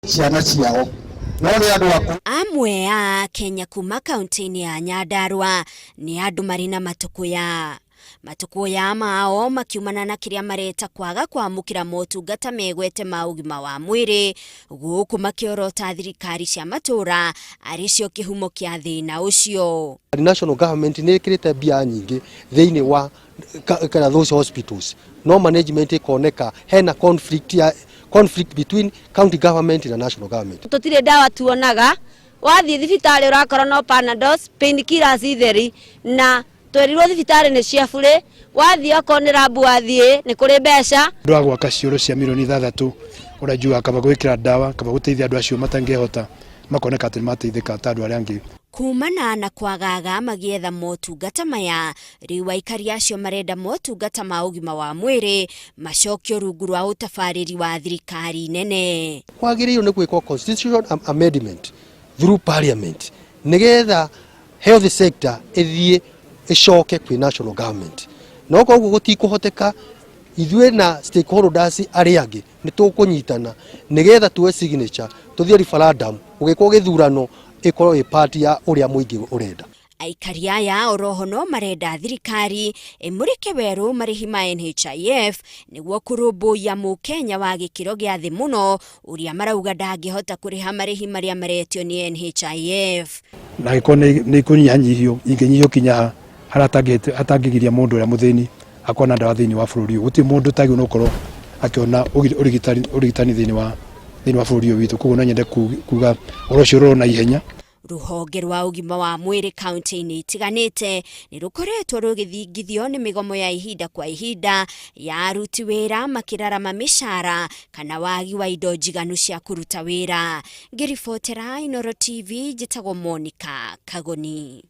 Ciana ciao no nĩ andũ akũrũ. Amwe a Kenya kuma kaunti-inĩ ya Nyandarua nĩ andũ marĩ na matũkũya. Matũkũya mao makiumana na kĩrĩa mareta kwaga kwamũkĩra motungata megwete ma ũgima wa mwĩrĩ, gũkũ makĩorota thirikari cia matũra arĩ cio kĩhumo kĩa thĩna ũcio. National government nĩ ĩkĩrĩte mbia nyingĩ thĩinĩ wa kana those hospitals, no management ĩkoneka hena conflict ya conflict between county government na national government. Tũtirĩ ndawa tuonaga. Wathiĩ thibitarĩ ũrakora no Panadols, painkillers itheri, na twerirwo thibitarĩ nĩ cia burĩ. Wathiĩ okorwo nĩ lab, wathiĩ nĩ kũrĩ mbeca. Ũndũ wa gwaka cioro cia mirioni 6, ũrĩa njugaga kaba gwĩkĩra ndawa, kaba gũteithia andũ acio matangĩhota, makoneka atĩ nĩ mateithĩka ta andũ arĩa angĩ. Kumana na kwagaga magĩetha motungata maya, rĩu aikari acio marenda motungata ma ũgima wa mwĩrĩ macokio rungu rwa ũtabarĩri wa thirikari nene. Kwagĩrĩirwo nĩ gwĩkwo constitutional amendment through parliament nĩgetha health sector ĩthiĩ ĩcoke kwĩ national government. No koguo gũtikũhoteka, ithuĩ na stakeholders arĩa angĩ nĩ tũkũnyitana nĩgetha tuoe signature, tũthiĩ referendum, gũgĩkwo gĩthurano ĩkorwo ĩ part ya ũrĩa mũingĩ ũrenda. Aikari aya oroho no marenda thirikari ĩmũrĩke werũ marĩhi ma NHIF nĩguo kũrũmbũiya mũkenya wa gĩkĩro gĩa thĩ mũno, ũrĩa marauga ndangĩhota kũrĩha marĩhi marĩa maretio nĩ NHIF. Na angĩkorwo nĩ ikũnyihanyihio, ingĩnyihio kinya ha harĩa hatangĩgiria mũndũ ũrĩa mũthĩni akorwo na ndawa thĩinĩ wa bũrũri ũyũ. Gũtirĩ mũndũ ũtagĩrĩirwo nĩ gũkorwo akĩona ũrigitani thĩinĩ wa bũrũri ũyũ witũ. Koguo no nyende kuga ũhoro ũcio ũrorwo na ihenya. Rũhonge rwa ũgima wa mwĩrĩ kaunti-inĩ itiganĩte nĩ rũkoretwo rũgĩthingithio nĩ mĩgomo ya ihinda kwa ihinda ya aruti wĩra makĩrarama mĩcara kana wagi wa indo njiganu cia kũruta wĩra. Ngĩribotera Inooro TV, njĩtagwo Monica Kagoni.